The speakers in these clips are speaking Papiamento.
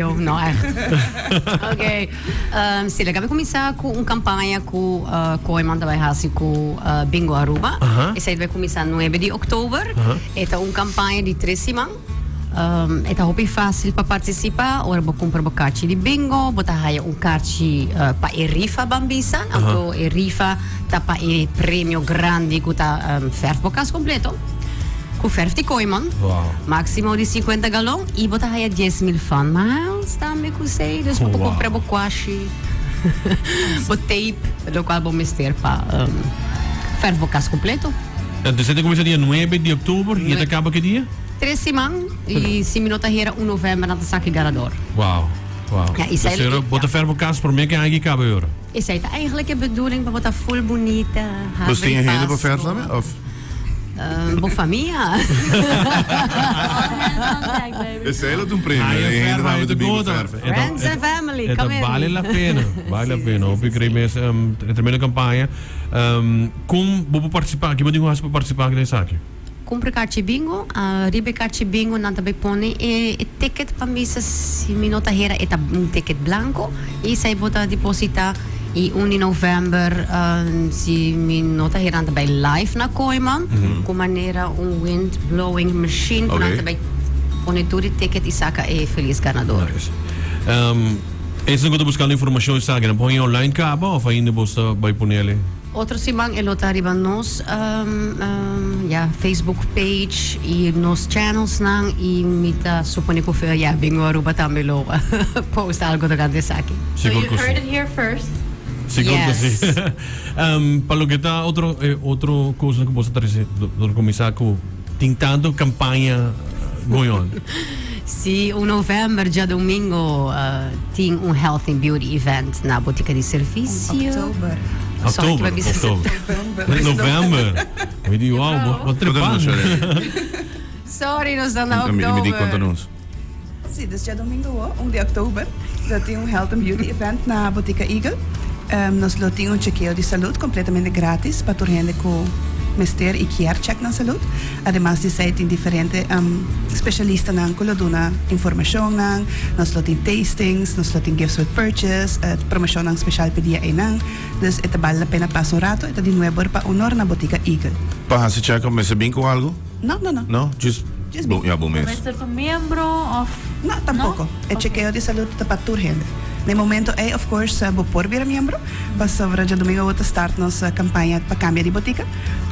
No, echt. Oké. Um, si, laga mi kuminsá ku un kampaña ku uh, Kooiman ta bai hasi ku uh, Bingo Aruba. Aha. Esei ta bai kuminsá 9 di oktober. Aha. E ta un kampaña di tres siman. Um, e ta hopi fásil pa partisipá. Ora bo kumpra bo karchi di bingo, bo ta haya un karchi uh, pa e rifa ban bisa. Anto e rifa ta pa e premio grandi ku ta um, verf bo kas kompleto. Ku verf di Kooiman. Wow. Máximo di 50 galon y bo ta haya 10,000 fun miles tambe ku esey. Dus bo por Wow. kumpra bo kwashi, bo tape, lokual bo mester pa um, verf bo kas kompleto. Entonces e ta kuminsá dia 9 di oktober y e ta kaba ki dia? Tres siman y si mi no ta hera un november nan ta saka e ganador. Wow, wow. Ja, y Dus zij- ora bo ta ja. verf bo kas promé ke aña ki kaba e ora. Esey ta eigenlijk e bedoeling pa bo ta full bunita, Dus habri tin hende pa pas, verf bo- tambe of? Bo famia. Esei lo ta un premio. E hende tambe ta bin ku verf. Friends and family, E ta come in. bale la pena. Bale la pena. Hopi cree mes e tremendo campaña. Con bo por participa? Kiba tin cu haci pa participa den esaki? Cumpra carchi bingo. Riba e carchi bingo nan ta bay pone e ticket pa misa si mi no ta hera e ta un ticket blanco y esey bo ta deposita y un di november si mi no ta hera nan ta bay live na Kooiman cu manera un wind blowing machine cu nan ta bay pone tur e ticket y saca e feliz ganador. Nice. Esnan cu ta buscando informacion esaki nan por haña online caba of ainda bo ta bay ponele? Otro siman e lo ta riba nos ya Facebook page y nos channelsnan y mi ta supone cu ya Bingo Aruba tambe lo post algo tocante esaki. So Sigur you cu si. heard it here first. Sigur cu si. Yes. Pa loke ta otro otro cosnan cu bo sa trece dor cuminsa cu tin tanto campaña going on. Si, un november djadomingo tin un Health and Beauty event na Botica di Servicio. Oktober. Sorry, Oktober, ki bisa oktober. September. November. Mi di wow, bo bo trepa. Sorry, nos ta na Mi di oktober. konta nos. Si, dus djadomingo awo, un di oktober, lo tin un Health and Beauty event na Botica Eagle. Nos lo tin un chekeo di salud completamente gratis pa tur hende cu mester y kier check nan salud. Ademas di esey tin diferente specialistanan cu lo duna informacionnan. Nos lo tin tastings, nos lo tin gifts with purchase, promocionnan special p'e dia eynan. Dus e ta bale la pena pasa un rato. E ta di nuebe or pa un or na Botica Eagle. Pa haci check-up mester bin cu algo? No, no, no. No? Just Just bo, bin. ya bo mes. Mester ta un miembro of? No, tampoco. No? E chekeo di salud ta pa tur hende. Na e momento ey, of course, bo por bira miembro, pasobra djadomingo bo ta start nos campaña pa cambia di botica.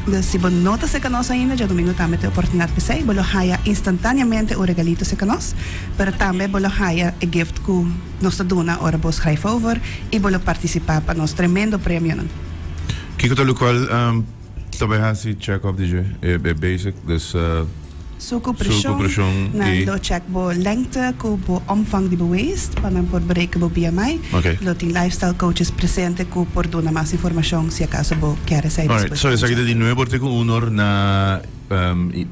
Dus si bo no ta cerca nos ainda, djadomingo tambe ta e oportunidad p'esey. Bo lo haya instantaneamente un regalito cerca nos, pero tambe bo lo haya e gift cu nos ta duna ora bo schrijf over y bo lo participa pa nos tremendo premionan. Kico ta locual Ta bay haci check up di dje, e basic, dus Suku suku, preshon, preshon nan y. lo check bo lengte ku bo omvang di bo waist pa nan por bereken bo BMI. Ok. Lo tin lifestyle coaches presente ku por duna mas informashon si akaso bo kier esei Alright, despues so di esaki ta check. di nuebe or te ku un or na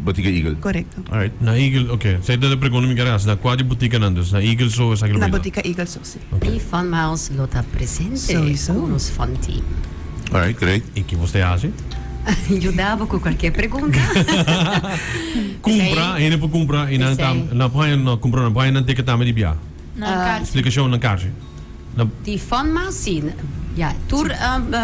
Botica Eagle. Korekto. Alright. Na Eagle, ok. Esei ta e pregunta mi kier hasi, na kua di botikanan dus? Na Eagle so esaki lo Na bay ta? Botica Eagle so, si. Ok. Y Fun Miles lo ta presente Sowieso. ku nos Fun Team. Alright, great. Y ki bo ta haci? Yuda bo cu cualkier pregunta. Cumpra, hende por cumpra y nan ta, nan por haña, no cumpra, nan por haña nan ticket tambe di bia. Nan kaartje. Explicacion nan kaartje. Nan. Di Funmiles, si. Ja, tur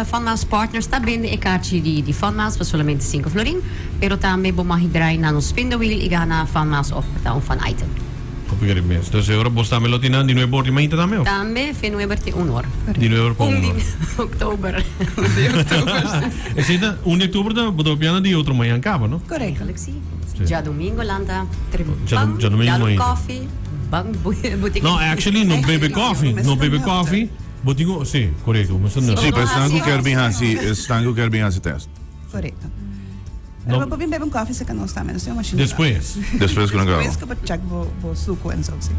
Funmiles partners ta bende e kaartje di di Funmiles pa solamente cinco florin, pero tambe bo mag draai na nos spin the wheel y gana Funmiles of por ta un fun item. Hopi geri mes. Dus e ora bos tambe lo tin nan di nuebe or di mainta tambe of? Tambe fe nuebe te un or. Di nuebe or pa un Un di or. oktober. Un di oktober, si. Esei ta un di oktober ta bo ta papiando di otro mañan kaba, no? Korekto. Eigenlijk si. Djadomingo lanta Djadom- trempan, djadomingo dal un mainta. koffie, ban botika. No, actually no bebe koffie, no bebe koffie. Bo tin ku, si, korekto, bo mester Si, nuchter. pa esnan ku kier bin hasi, esnan ku kier bin hasi test. Korekto. No. Pero bo por bin bebe un koffie cerca nos tambe, nos tin un machine di koffie. Despues. Despues ku nan graba. Despues ku bo check bo bo suku en zo, si.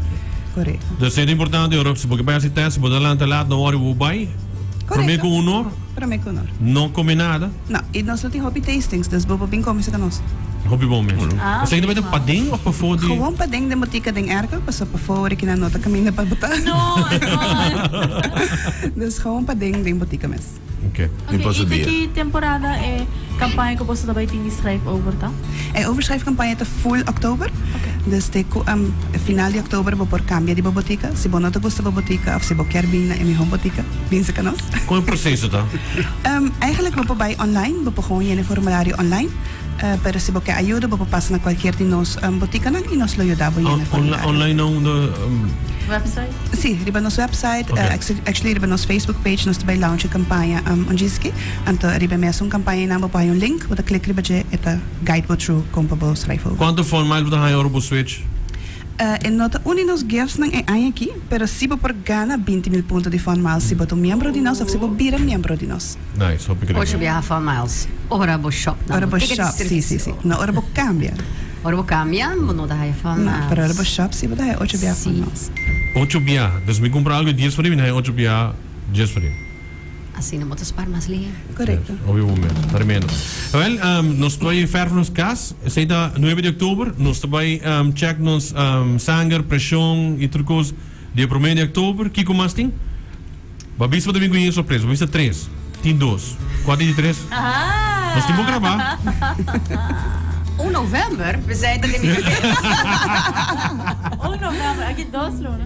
Korekto. Dus e ta importante ora si bo ke bai hasi test, bo ta lanta laat, no worry bo bai. Prome Korekto. ku un or. Prome ku un or. No kome nada. No, i nos lo tin hopi tastings, dus bo por bin kome cerca nos. Hopi bon mes. Ah, Esaki ta oké. bai ta paden of pafó di. Gewoon paden den botika den airco, pasobra pafó ora ki nan no ta kaminda pa bo ta. No, no. Dus gewoon paden den botika mes. Ok. Tin Ok, paso y te dia. ki temporada e campaña cu boso ta bay tin di schrijf over ta? E overschrijfcampaña ta full oktober. Dus te cu final di oktober bo por cambia di bo botica. Si bo no ta gusta bo botica of si bo kier bin na e miho botica, bin cerca nos. Con e proceso ta? Eigenlijk bo por bay online, bo por gewoon yena e formulario online. Pero si bo kier ayuda bo por pasa na cualkier di nos boticanan y nos lo yuda bo yena e formulario. Online na unda? Website? Si, riba nos website. Actually riba nos Facebook page nos ta bay launch e campaña un djiski. Anto riba e mesun campaña einan bo por haya un link, bo ta click riba dje, e ta guide bo through con pa bo schrijf over. Cuanto fun miles bo ta haya ora bo switch? E no ta un di nos giftsnan e aña aki, pero si bo por gana 20,000 punto di Fun Miles si bo ta un miembro di nos of si bo bira miembro di nos. Nice, hopi great. Ocho biaha Fun Miles ora bo shop na Ora bo botica di shop, si, si, si. servicio. No ora bo cambia. Ora bo cambia, bo no ta haya Fun No, Miles. pero ora bo shop si bo ta haya ocho biaha Fun Si. Miles. Ocho biaha. Dus mi cumpra algo di dies forin, mi ta haya ocho biaha dies forin. Asina bo ta spar mas lihe. Correcto. Yes, obvio bo mes. Tremendo. Wel, nos ta bai verf nos cas. Esei ta nuebe di october. Nos ta bai check nos sanger, presion y tur cos dia prome di october. Kico mas tin? Bo a bisa bo ta bin cu yin sorpresa. Bo a bisa tres. Tin dos. Cua tin di tres? Nos tin bo graba. Un november? Pesey ta den mi cabeza. Un november. Aki dos luna.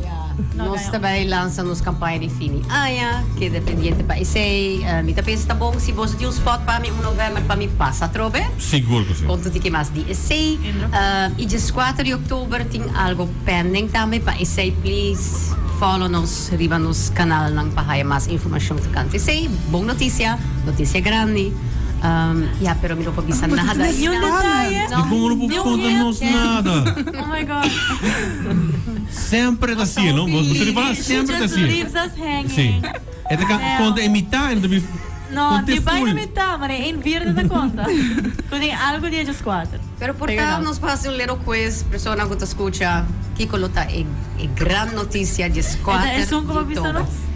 Nos ta bay lansa nos campaña di fin di aña. Keda pendiente pa esey. Mi ta pensa ta bon si boso tin un spot pa mi un november pa mi pasa atrobe. Sigur cu si. Conta un tiki mas di esey. Y diescuater di october tin algo pending tambe pa esey. Please follow nos. Riba nos kanalnan pa haya mas informashon tokante esei. Bon notisia, notisia grandi. Ya, pero mi no por bisa nada. Ni un detaye. Di kon no por konta nos nada? Oh my God. Semper ta así, no? Bo ta ripará? Semper ta así. She just leaves us hanging. Sí. E ta konta e mitá en ta bisa No, konta di e bai na full. mitá, maar e een vierde ta konta. Ku tin algu di ellos kuater. Pero por ta nos por hasi un little quiz, persona ku ta skucha, kiko lo ta e e gran notisia djes E ta kuater esun ku di bo bisa oktober? nos?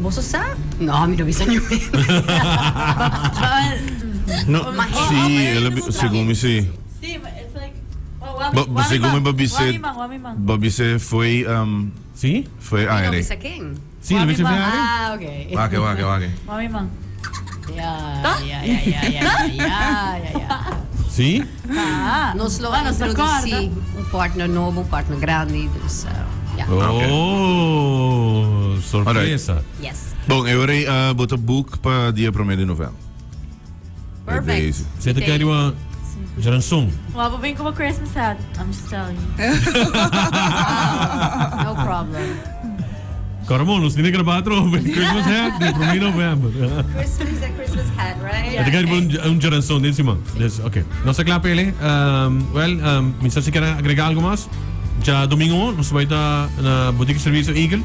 Boso sa? No, mi no bisa niun hende. No, Ma he sí, homber el a no segun mi sí. Sí, but it's like, oh, wami, Ba, wami segun mi man, ba bis'é, wami man, wami man. ba bis'é foi, um, Sí? foi Mi no aire. bisa ken. Sí, lo bisa Wami man. aire. Ah, ok. Wak, wak, wak. Wami man. Ja, Ta? ja, ja, ja, ja, ja, ja, ja. Sí? Ah, Nos lo Bueno, se introducí acorda. un partner nobo, un partner grandi, dus ja. Oh, sorpresa. Yes. Bon, e ora ei bo ta book pa dia prome di november. Perfect. Zet ik ariba Jaranson. Maar we ben como Christmas hat. I'm just telling you. No problem. Carmon, nos tiene grabá atrobe. Christmas hat di prome november. Christmas and Christmas hat, right? Het ik un, un Jaranson dit siman. Dus, oké. Nos ta kla, Pele. Wel, mi sa si kier agrega algo mas. Dja domingo nos ta bai ta na Botica Servicio Eagle.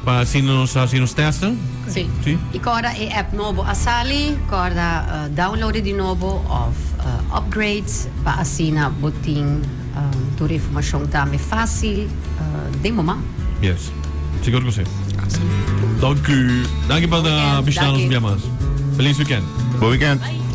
Pa asina nos hasi nos testen. Sí. Sí. I kòrda e app nobo a sali, kòrda download e di nobo òf upgrade pa asina bo tin tur informashon tambe fásil den bo man. Yes. Sigur ku si. Danki. Danki pa bishita nos un bia mas. Feliz weekend. Bon weekend. Bye.